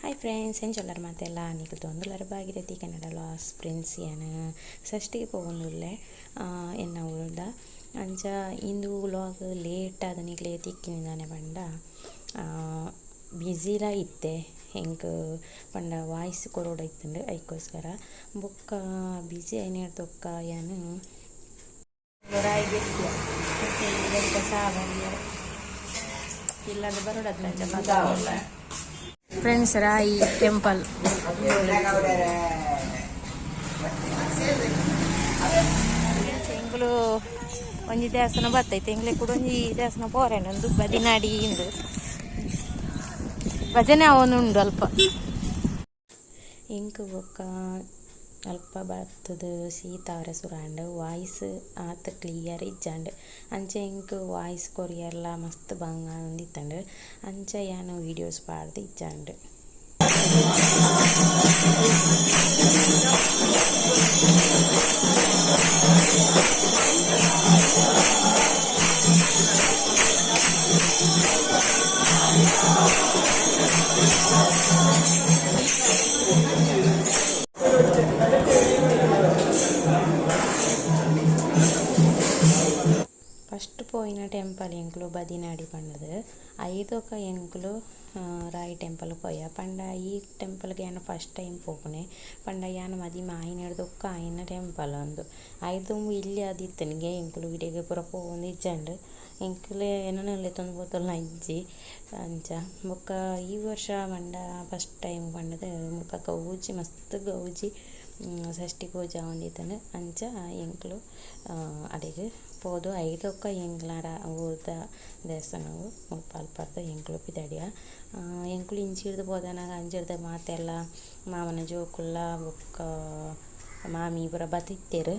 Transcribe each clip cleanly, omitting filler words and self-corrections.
Hi friends, ಎಂಚೊಲ್ಲರ್ ಮಾತೆಲ್ಲ ನಿಕುಲು ತೂವೊಂದುಲ್ಲರ್ Bhagirathi Kannada loss ಪ್ರಿನ್ಸಿಯನ್ ಷಷ್ಠಿಗೆ ಪೋವೊಂದುಲ್ಲೆ ಎನ್ನ ಊರುದ ಅಂಚ ಇಂದು ವ್ಲಾಗ್ ಲೇಟ್ ಆದ್ ನಿಕ್ಲೆಗ್ ತಿಕ್ಕಿನಿ ದಾನೆ ಪಂಡ ಬ್ಯುಸಿಲ ಇತ್ತೆ ಎಂಕ್ ಪಂಡ ವಾಯ್ಸ್ ಕೊರೊಡಾಯಿತ್ತ್ಂಡ್ ಐಕೋಸ್ಕರ ಬೊಕ್ಕ ಬ್ಯುಸಿ ಆಯಿನೆಡ್ದ್ ಬೊಕ್ಕ ಯಾನ್ ಫ್ರೆಂಡ್ಸ್ ರಾಯಿ ಟೆಂಪಲ್ ಎಂಕುಲು ಒಂಜಿ ದೇವಸ್ಥಾನ ಬತ್ತೈತೆ. ಎಂಕ್ಲೆ ಕೂಡ ಒಂಜಿ ದೇವಸ್ಥಾನ ಪೋರೆನ ಒಂದು ಬದಿನಾಡಿ ಇಂದು ಭಜನೆ ಅವನುಂಡು ಅಲ್ಪ. ಎಂಕ್ ಬೊಕ್ಕ ಅಲ್ಪ ಬತ್ತುದು ಶೀತ ಆವರೆ ಸುರು ಆಂಡ್. ವಾಯ್ಸ್ ಆತ್ ಕ್ಲಿಯರ್ ಇಜ್ಜಾಂಡ್. ಅಂಚ ಎಂಕ್ ವಾಯ್ಸ್ ಕೊರಿಯರ್ಲ ಮಸ್ತ್ ಬಂಗ ಆವೊಂದಿತ್ತುಂಡು. ಅಂಚ ಯಾನ್ ವೀಡಿಯೋಸ್ ಪಾಡ್ದ್ ಇಜ್ಜಾಂಡ್. ಫಸ್ಟ್ ಪೋಯಿನ ಟೆಂಪಲ್ ಎಂಕುಲು ಬದಿನಾಡಿ ಪಂಡುದು. ಐದೊಕ ಎಂಕುಲು ರಾಯಿ ಟೆಂಪಲ್ ಪೋಯ. ಪಂಡ ಈ ಟೆಂಪಲ್ಗ್ ಯಾನ್ ಫಸ್ಟ್ ಟೈಮ್ ಪೋಪುನೆ. ಪಂಡ ಯಾನ್ ಮದಿಮೆ ಆಯಿನೆಡ್ದ್ ಆಯಿನ ಟೆಂಪಲ್ ಉಂದು. ಐದುಂಬು ಇಲ್ಲೆ ಆದಿತ್ತುಂಡುಗೆ ಎಂಕುಲು ಇಡೆಗ್ ಪೂರ ಪೋವೊಂದು ಇಜ್ಜಾಂಡ್. ಎಂಕುಲೆ ಎನನ್ ಲೆತೊಂದು ಪೋತೊಲ್ನ ಇಜ್ಜಿ ಅಂಚ. ಬೊಕ್ಕ ಈ ವರ್ಷ ಪಂಡ ಫಸ್ಟ್ ಟೈಮ್ ಪಂಡುದು ಮುಲ್ಪ ಗೌಜಿ ಮಸ್ತ್ ಗೌಜಿ ಷಷ್ಠಿ ಪೂಜೆ ಆವೊಂದಿತ್ತುಂಡು. ಅಂಚ ಎಂಕುಲು ಅಡೆಗ್ ಪೋದು ಐದೊಕ ಎಂಕ್ಲಡ ಊರ್ದ ದೇವಸ್ಥಾನಗ್ ಮುಲ್ಪ ಅಲ್ಪರ್ದ್ ಎಂಕುಲು ಪಿದಡಿಯ. ಎಂಕುಲು ಇಂಚಿರ್ದ್ ಪೋದನಗ ಅಂಚಿರ್ದ್ ಮಾತೆಲ್ಲ ಮಾಮನ ಜೋಕುಲ್ಲ ಬೊಕ್ಕ ಮಾಮಿ ಪೂರ ಬತ್ತಿತ್ತೆರ್.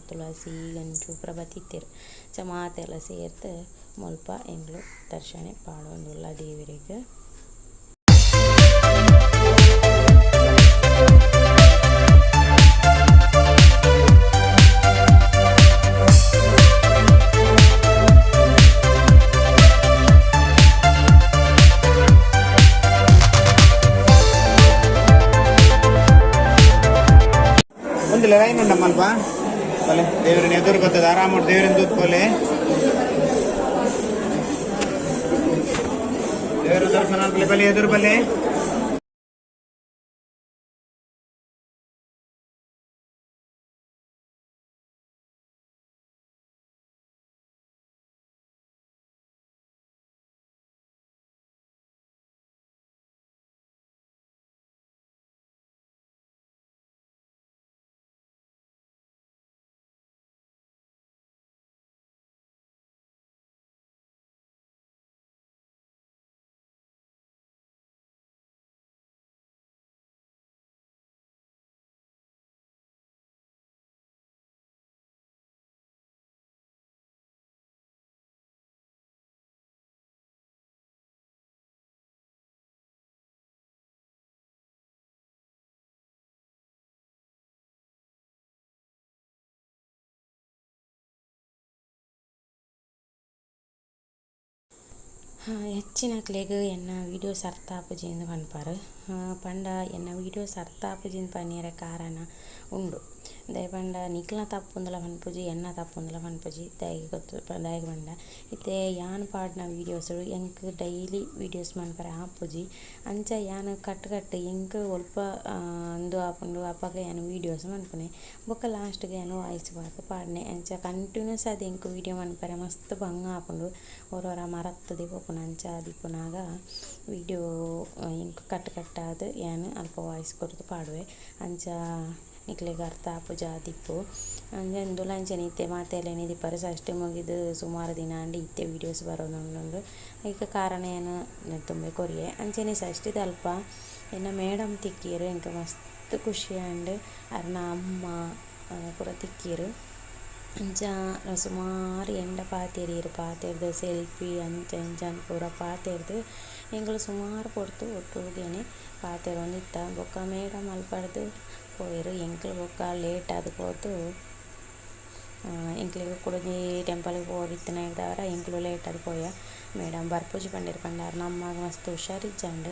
ತುಳಸಿ ಗಂಚು ಪೂರ ಬತ್ತಿತ್ತೆರ್. ಅಂಚ ಮಾತೆಲ್ಲ ಸೇರ್ದ್ ಮುಲ್ಪ ಎಂಕುಲು ದರ್ಶನ ಪಾಡೊಂದುಲ್ಲ ದೇವೆರೆಗ್. ಒಂದು ಲೈನ್ ಉಂಡಮ್ಮಲ್ಪ ಬಲೆ ದೇವರನ್ನ ಎದುರು ಬರ್ತದೆ ಆರಾಮ ದೇವರನ್ನ ದೂತ್ ಪೋಲೆ ದೇವರ ದರ್ಶನ ಅನ್ಪಲೆ ಬಲೆ ಎದುರು ಬಲೆ. ಹೆಚ್ಚಿನಕ್ಲೆಗ್ ಎನ್ನ ವೀಡಿಯೋಸ್ ಅರ್ಥ ಆಪುಜಿ ಇಂದ್ ಪನ್ಪರ್. ಪಂಡ ಎನ್ನ ವೀಡಿಯೋಸ್ ಅರ್ಥ ಆಪುಜಿ ಇಂದ್ ಪನಿಯರೆ ಕಾರಣ ಉಂಡು. ದಾಯೆ ಪಂಡ ನಿಕ್ಲ್ನ ತಪ್ಪುಂದುಲ ಪನ್ಪುಜಿ ಎನ್ನ ತಪ್ಪುಂದುಲ ಪನ್ಪುಜಿ. ದಾಯೆ ಗೊತ್ತು ದಾಯೆ ಪಂಡ ಇತ್ತೆ ಯಾನ್ ಪಾಡ್ನ ವೀಡಿಯೋಸ್ ಎಂಕ್ ಡೈಲಿ ವೀಡಿಯೋಸ್ ಮನ್ಪರೆ ಆಪುಜಿ. ಅಂಚ ಯಾನ್ ಕಟ್ ಕಟ್ ಎಂಕ್ ಒಲ್ಪ ಉಂದು ಆಪುಂಡು ಅಪಗ ಯಾನ್ ವೀಡಿಯೋಸ್ ಮನ್ಪುನೆ. ಬೊಕ್ಕ ಲಾಸ್ಟ್ ಗ್ ಯಾನ್ ವಾಯ್ಸ್ ಪಾಡ್ದ್ ಪಾಡ್ನೆ. ಅಂಚ ಕಂಟಿನ್ಯೂಸ್ ಆದ್ ಎಂಕ್ ವೀಡಿಯೋ ಮನ್ಪರೆ ಮಸ್ತ್ ಬಂಗ ಆಪುಂಡು. ಒರ ಒರ ಮರತ್ದ್ ಪೋಪುಂಡು. ಅಂಚ ಆದಿಪ್ಪುನಗ ವೀಡಿಯೋ ಎಂಕ್ ಕಟ್ ಕಟ್ ಆದ್ ಯಾನ್ ಅಲ್ಪ ವಾಯ್ಸ್ ಕೊರ್ದು ಪಾಡುವೆ. ಅಂಚ ನಿಕ್ಲೆಗ್ ಅರ್ಥ ಆಪುಜ ಆದಿಪ್ಪು. ಅಂಚ ಉಂದುಲ ಅಂಚನೆ ಇತ್ತೆ ಮಾತೆರ್ಲ ಎನ್ನಿದಿಪ್ಪರು ಷಷ್ಠಿ ಮುಗಿದು ಸುಮಾರು ದಿನ ಆಂಡ್ ಇತ್ತೆ ವೀಡಿಯೋಸ್ ಬರೊಂದುಂಡು. ಐಕ್ ಕಾರಣ ಯಾನ್ ದುಂಬೆ ಕೊರಿಯೆ. ಅಂಚನೆ ಷಷ್ಠಿದ ಅಲ್ಪ ಎನ್ನ ಮೇಡಮ್ ತಿಕ್ಕಿಯೆರ್ ಎಂಕ್ ಮಸ್ತ್ ಖುಷಿ ಆಂಡ್. ಅರ್ನ ಅಮ್ಮ ಪೂರ ತಿಕ್ಕಿಯೆರ್. ಅಂಚ ಸುಮಾರು ಎಂಡ ಪಾತೆರಿಯೆರ್. ಪಾತೆರ್ದ್ ಸೆಲ್ಫಿ ಅಂಚ ಇಂಚ ಪೂರ ಪಾತೆರ್ದ್ ಎಂಕುಲು ಸುಮಾರು ಪೊರ್ತು ಒಟ್ಟುಗೆನೆ ಪಾತೆರೊಂದಿತ್ತ. ಬೊಕ್ಕ ಮೇಡಮ್ ಅಲ್ಪರ್ದ್ ಪೋಯೆರ್. ಎಂಕುಲು ಬೊಕ್ಕ ಲೇಟ್ ಆದ್ ಪೋದು ಎಂಕ್ಲೆಗ್ ಕುಡೊಂಜಿ ಟೆಂಪಲ್ ಗ್ ಪೋವೊಡಿತ್ತಿನೈರ್ದಾವರ ಎಂಕುಲು ಲೇಟ್ ಆದ್ ಪೋಯ. ಮೇಡಮ್ ಬರ್ಪುಜಿ ಪಂಡೆರ್ ಪಂಡ ನಮ್ಮಗ್ ಮಸ್ತ್ ಹುಷಾರಿಜ್ಜಂಡ್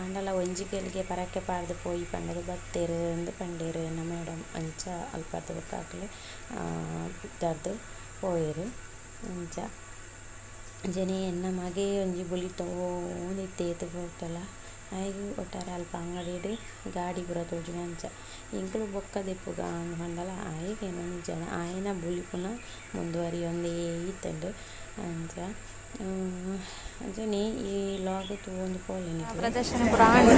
ಆಂಡಲ ಒಂಜಿ ಗಳಿಗೆ ಪರಕೆ ಪಾಡ್ದ್ ಪೋಯಿ ಪಂಡುದು ಬತ್ತೆರ್ ಇಂದ್ ಪಂಡೆರ್ ಎನ್ನ ಮೇಡಮ್ ಅಂಚ ಅಲ್ಪರ್ದ್ ಬೊಕ ಅಕುಲು ಪಿದಡ್ದ್ ಪೋಯೆರ್ ಅಂಚ ಅಂಚನೆ ಎನ್ನ ಮಗೆ ಒಂಜಿ ಬುಲಿತೊಂದಿತ್ತೆ ಏತ್ ಪೊರ್ತುಲ ಆಯಗ್ ಒಟ್ಟಾರೆ ಅಲ್ಪ ಅಂಗಡಿಡ್ ಗಾಡಿ ಪೂರ ತೋಜುಂಡು ಅಂಚ ಎಂಕುಲು ಬೊಕ್ಕ ದೆಪ್ಪುಗ ಅಂದ್ ಪಂಡಲ ಆಯೆ ಕೇನೊಂದಿಜ್ಜಂಡ್ ಆಯೆನ ಬುಲಿಪುನ ಮುಂದುವರಿಯೊಂದೇ ಇತ್ತುಂಡು ಅಂಚ ಅಂಚನೆ ಈ ಲಾಗ್ ತೂವೊಂದು ಪೋಲೆ ನಿಕುಲು. ಪ್ರದರ್ಶನ ಪೂರ ಆಂಡ್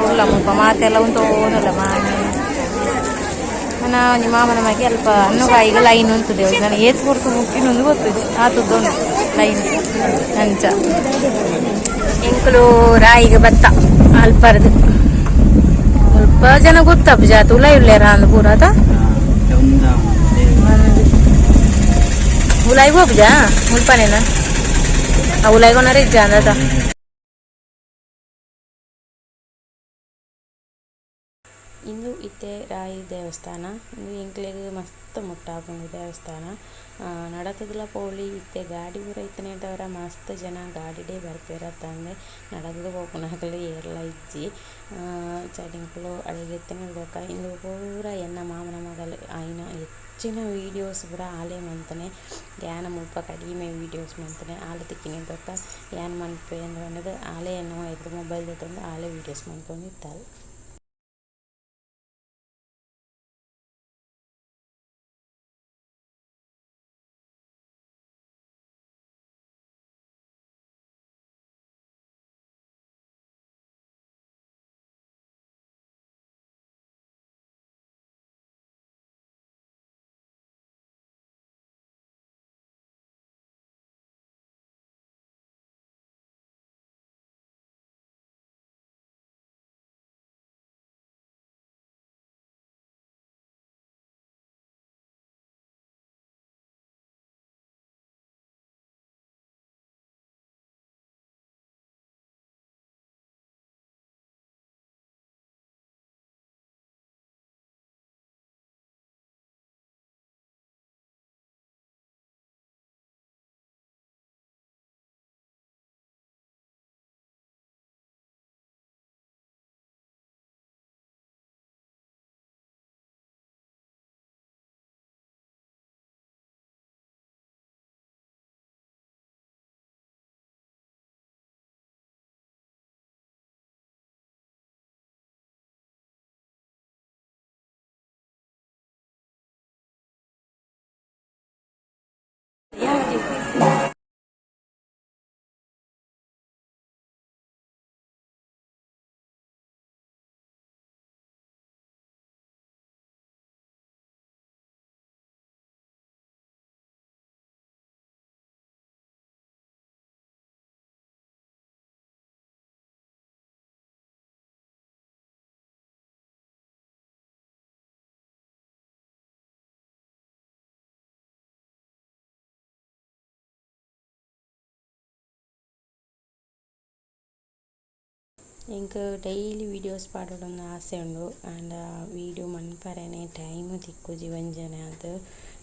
ಉಲ್ಲ ಮುಲ್ಪ ಮಾತೆಲ್ಲ ಉಂತೋನುಲ್ಲ ಮಾಮಿ ನನ್ನ ಒಂಜಿ ಮಾಮನ ಮಗೆ ಅಲ್ಪ ಹಣ್ಣುಕಾಯಿಗೆ ಲೈನ್ ಉಂತುದೆ ನಾನು ಏತ್ ಪೊರ್ತು ಮುಕ್ಕಿನೊಂದು ಗೊತ್ತುಜಿ ಆತುದುಂಡು ಲೈನ್ ಅಂಚ. ಎಂಕುಲು ರಾಯಿಗೆ ಬತ್ತ ಅಲ್ಪರ್ದು ಮುಲ್ಪ ಜನ ಗೊತ್ತಪ್ಪು ಜಾತ ಉಲಾಯಿ ಉಲ್ಲೇರ ಅಂದ್ ಪೂರ ಅತ ಉಲಾಯಿ ಪೋಪುಜಾ ಮುಲ್ಪನೇನ ಆ ಉಲಾಯಿಗೊನರ ಇಜ್ಜ ಅಂದತ. ಇಂದು ಇತ್ತೆ ರಾಯಿ ದೇವಸ್ಥಾನ ಇಂದು ಎಂಕ್ಲೆಗ್ ಮಸ್ತ್ ಮುಟ್ಟ ಆಪುಂಡು ದೇವಸ್ಥಾನ ನಡತುದುಲ ಪೋಲಿ ಇತ್ತೆ ಗಾಡಿ ಪೂರ ಇತ್ತಿನೆಡ್ದಾವರ ಮಸ್ತ್ ಜನ ಗಾಡಿಡೇ ಬರ್ಪೆರ್ ಅತ್ತಂದೆ ನಡತುದು ಪೋಪುನಕುಲು ಏರ್ಲ ಇಜ್ಜಿ. ಅಂಚಾದ್ ಅಡೆಗ್ ಎತ್ತಿನ ಬೊಕ ಇಂದು ಪೂರ ಎನ್ನ ಮಾಮನ ಮಗಲ್ ಆಯಿನ ಹೆಚ್ಚಿನ ವೀಡಿಯೋಸ್ ಪೂರ ಆಲೇ ಮಂತುನೆ ಯಾನ್ ಮುಲ್ಪ ಕಡಿಮೆ ವೀಡಿಯೋಸ್ ಮಂತುನೆ ಆಲ್ ತಿಕ್ಕಿನೆ ಬೊಕ ಯಾನ್ ಮನ್ಪುವೆ ಅಂದ್ ಪಂಡುದು ಆಲೇ ಎನ್ನ ಮೊಬೈಲ್ ದೆತೊಂದು ಆಲೇ ವೀಡಿಯೋಸ್ ಮಂತೊಂದು ಇತ್ತಲ್. ಎಂಕ್ ಡೈಲಿ ವೀಡಿಯೋಸ್ ಪಾಡೊಡೊಂದು ಆಸೆ ಉಂಡು ಆಂಡ ವೀಡಿಯೋ ಮನ್ಪರೆನೆ ಟೈಮ್ ತಿಕ್ಕುಜಿ ಒಂಜನೆ ಆದ್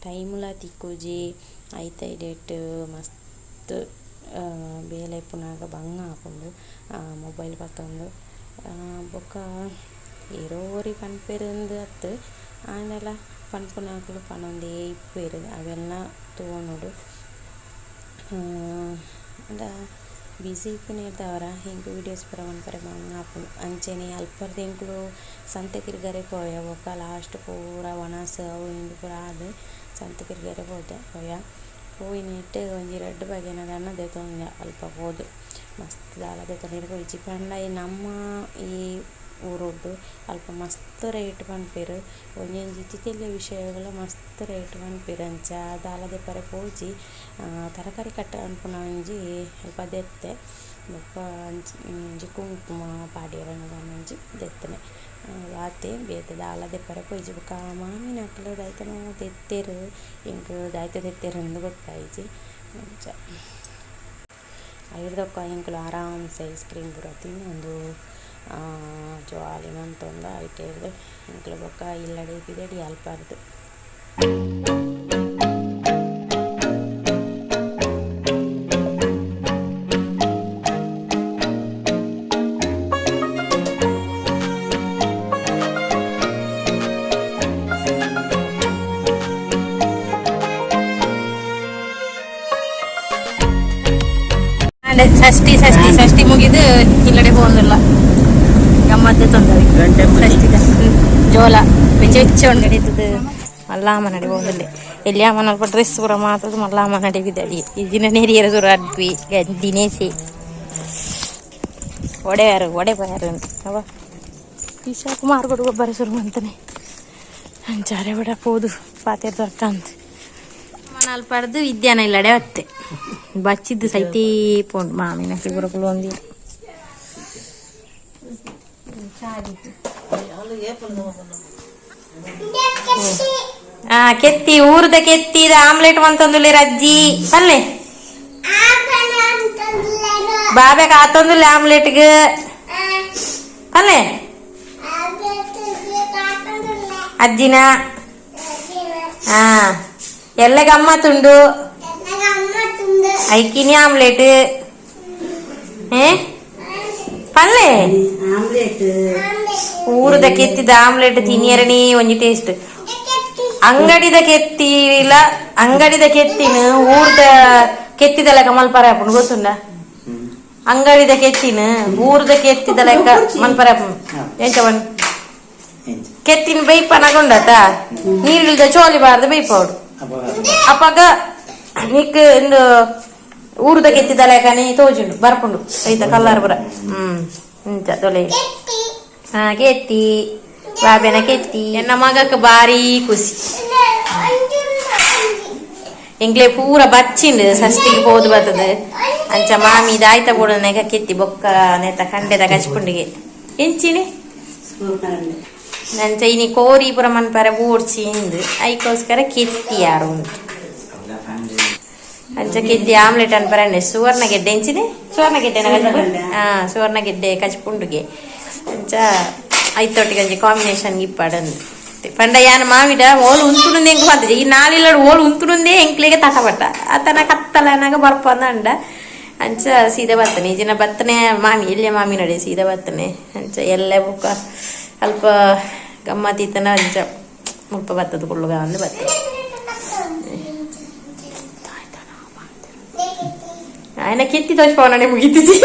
ಟೈಮುಲ ತಿಕ್ಕುಜಿ ಐತ ಇಡೆಟ್ ಮಸ್ತ್ ಬೇಲೆ ಇಪ್ಪುನಗ ಬಂಗ ಆಪುಂಡು ಮೊಬೈಲ್ ಪತ್ತೊಂದು ಬೊಕ ಏರೋ ಒರಿ ಪನ್ಪೆರ್ ಇಂದ್ ಅತ್ತ್ ಆಂಡಲ ಪನ್ಪುನಕುಲು ಪನೊಂದೇ ಇಪ್ಪುವೆರ್ ಅವೆಲ್ಲ ತೋನೊಡು ಆಂಡ ಬಿಸಿ ಇಪ್ಪುನೆರ್ದಾವರ ಎಂಕ್ ವೀಡಿಯೋಸ್ ಪೂರ ಮನ್ಪರೆ ಬಂಗ ಆಪುಂಡು. ಅಂಚನೆ ಅಲ್ಪರ್ದ್ ಎಂಕುಲು ಸಂತೆ ತಿರ್ಗರೆ ಪೋಯ ಬೊಕ ಲಾಸ್ಟ್ ಪೂರ ವನಸ್ ಅವು ಇಂದು ಪೂರ ಆದ್ ಸಂತೆ ತಿರ್ಗರೆ ಪೋತೆ ಪೋಯ ಪೋಯಿನೆಟ್ ಒಂಜಿ ರಡ್ಡ್ ಬಗೆತ ದಾನ್ನ ದೆತೊಂದ ಅಲ್ಪ ಪೋದು ಮಸ್ತ್ ದಾಲ ದೆತೊನೆರೆ ಪೋಯಿಜಿ ಪಂಡ ಈ ನಮ್ಮ ಈ ಊರುಡ್ದು ಅಲ್ಪ ಮಸ್ತ್ ರೇಟ್ ಪನ್ಪೆರ್ ಒಂಜೊಂಜಿ ಇತ್ತಿತ್ತೆಲ್ಯ ವಿಷಯಗಳ ಮಸ್ತ್ ರೇಟ್ ಪನ್ಪೆರ್ ಅಂಚ ದಾಲ ದೆಪ್ಪರೆ ಪೋಯಿಜಿ ತರಕಾರಿ ಕಟ್ಟ ಪನ್ಪುನ ಒಂಜಿ ಅಲ್ಪ ದೆತ್ತೆ ಬೊಕ ಒಂಜಿ ಕುಂಕುಮ ಪಾಡ್ಯೆರೆ ಒಂಜಿ ದೆತ್ತುನೆ ಆತೆ ಬೇತೆ ದಾಲ ದೆಪ್ಪರೆ ಪೋಯಿಜಿ ಬೊಕ ಮಾಮಿನಕುಲು ದಾಯ್ತನೋ ದೆತ್ತೆರ್ ಎಂಕ್ ದಾಯ್ತ ದೆತ್ತೆರ್ ಅಂದ್ ಗೊತ್ತಾಯಿಜಿ ಅಂಚ ಐರ್ದೊಕ ಎಂಕುಲು ಆರಾಮ್ಸೆ ಐಸ್ ಕ್ರೀಮ್ ಪೂರ ತಿನೊಂದು ಜಾಲಿ ಮಂತೊಂದು ಐಟೆರ್ದ್ ಎಂಕುಲು ಬೊಕ ಇಲ್ಲಡೆ ಪಿದಡಿ ಅಲ್ಪರ್ದ್. ಷಷ್ಠಿ ಷಷ್ಠಿ ಷಷ್ಠಿ ಮುಗಿದು ಇಲ್ಲಡೆ ಪೋಂದಿಲ್ಲ ಗಮ್ಮತ್ತೆ ತೊಂದರೆ. ಷಷ್ಠಿದ ಜೋಲ ಬೆಚ್ಚ ಬೆಚ್ಚ ಉಂಡು ನಡೀತದೆ. ಮಲ್ಲಾಮ ನಡಿ ಪೋಂದಿಲ್ಲ. ಎಲ್ಲಿ ಅಮ್ಮನ ಅಲ್ಪ ಡ್ರೆಸ್ ಪೂರ ಮಾತದು ಮಲ್ಲಾಮ ನಡಿ ಬಿದ್ದಡಿ. ಈ ದಿನ ನೆರಿಯರ ಸುರ ಅಡ್ಪಿ ದಿನೇಸಿ ಒಡೆಯಾರು ಒಡೆ ಬಾಯಾರು ಅಂತ ಅವ ಈ ಶಾಕು ಮಾರ್ಕೊಡು ಗೊಬ್ಬರ ಶುರು ಅಂತಾನೆ. ಅಂಚಾರೆ ಬಿಡ ಪೋದು ಪಾತೆ ದೊರಕ ಅಂತ ಮನಾಲ್ ಪಡ್ದು ವಿದ್ಯಾನ ಇಲ್ಲಡೆ ಅತ್ತೆ ಬಚ್ಚಿದ್ದು ಸೈತಿ ಪೋಂಡು ಮಾಮಿನ ಪೂರ ಒಂದಿ. ಆ ಕೆತ್ತಿ ಊರದ ಕೆತ್ತಿದ ಆಮ್ಲೆಟ್ ಮಂತೊಂದುಲ್ಲೆ ಅಜ್ಜಿ ಪಲ್ಲೆ ಬಾಬೆ ಕಾತೊಂದುಲ್ಲೆ ಆಮ್ಲೆಟ್ಗೆ ಪಲ್ಲೆ ಅಜ್ಜಿನ. ಆ ಎಲ್ಲ ಗಮ್ಮತ್ತುಂಡು ಐಕಿನಿ ಆಮ್ಲೆಟ್ ಏ ಪಲ್ಲೆ ಊರದ ಕೆತ್ತಿದ ಆಮ್ಲೆಟ್ ತಿನಿಯರಣಿ ಒಂಜಿ ಟೇಸ್ಟ್. ಅಂಗಡಿದ ಕೆತ್ತಿಲ ಅಂಗಡಿದ ಕೆತ್ತಿನ ಊರ್ದ ಕೆತ್ತಿದ ಲೆಕ್ಕ ಮಲ್ಪರೆ ಆಪುಂಡು ಗೊತ್ತುಂಡ? ಅಂಗಡಿದ ಕೆತ್ತಿನ ಊರ್ದ ಕೆತ್ತಿದ ಲೆಕ್ಕ ಮಲ್ಪರೆ ಆಪುಂಡು ಎಂಚ ಬಣ್ಣ ಕೆತ್ತಿನ ಬೈಪನಗುಂಡತ ನೀರಿಲ್ದ ಚೋಲಿ ಬಾರ್ದು ಬೈಪೌಡು. ಅಪಗ ನಿಕ್ ಇಂದು ಊರ್ದ ಕೆತ್ತಿದ ಲೆಕ್ಕನೆ ತೋಜುಂಡು ಬರ್ಪುಂಡು ಐತ ಕಲ್ಲರ್ ಪುರ. ಇಂಚ ತೊಲೆ. ಹಾ ಕೆತ್ತಿ ಬಾಬೆನ ಕೆತ್ತಿ ಎನ್ನ ಮಗಕ್ಕೆ ಬಾರಿ ಖುಷಿ. ಎಂಕ್ಲೆ ಪೂರ ಬಚ್ಚಿಂಡು ಷಷ್ಠಿಗೆ ಪೋದು ಬರ್ತದೆ. ಅಂಚ ಮಾಮಿ ದಾಯ್ತ ಬೋಡನೆಗ ಕೆತ್ತಿ ಬೊಕ್ಕ ನೆತ್ತ ಕಂಡೆದ ಕಚ್ಪುಂಡಿಗೆ ಎಂಚಿನಿ. ಅಂಚ ಇನಿ ಕೋರಿ ಪೂರ ಮನ್ಪರೆ ಬೋಡ್ಚಿ ಇಂದು ಐಕೋಸ್ಕರ ಕೆತ್ತಿ ಯಾರು ಉಂಟು. ಅಂಚ ಕೆತ್ತಿ ಆಮ್ಲೆಟ್ ಅನ್ಪರೆ ಸುವರ್ಣ ಗೆಡ್ಡೆ ಎಂಚಿನಿ ಸುವರ್ಣ ಗೆಡ್ಡೆ. ಹಾ ಸುವರ್ಣ ಗೆಡ್ಡೆ ಕಚ್ಪುಂಡುಗೆ. ಅಂಚ ಐತೊಟ್ಟಿಗೆ ಒಂಜಿ ಕಾಂಬಿನೇಷನ್ ಇಪ್ಪಡಂದು ಪಂಡ ಯಾನ್ ಮಾಮಿಡ ಓಲು ಉಂತುನುಂದೆ ಎಂಕ್ ಪಂತಜಿ. ಈ ನಾಲಿಲ್ಲಡ್ ಓಲು ಉಂತುನುಂದೆ ಎಂಕ್ಲೆಗೆ ತಟಪಟ ಆತನ ಕತ್ತಲನಾಗ ಬರ್ಪಂದ ಅಂಡ. ಅಂಚ ಸೀದಾ ಬರ್ತನೆ ಈ ದಿನ ಬತ್ತನೆ ಮಾಮಿ ಎಲ್ಲಿಯ ಮಾಮಿ ನಡೆ ಸೀದಾ ಬರ್ತನೆ. ಅಂಚ ಎಲ್ಲೆ ಬುಕ್ಕ ಅಲ್ಪ ಗಮ್ಮತ್ತಿತ್ತನ. ಅಂಚ ಮುಲ್ಪ ಬತ್ತದ ಕುಳ್ಳುಗ ಅಂದು ಬರ್ತದೆ. ಆಯ್ನ ಕೆತ್ತಿ ತೋಚ್ಪವನೇ ಮುಗಿತಿಜಿ.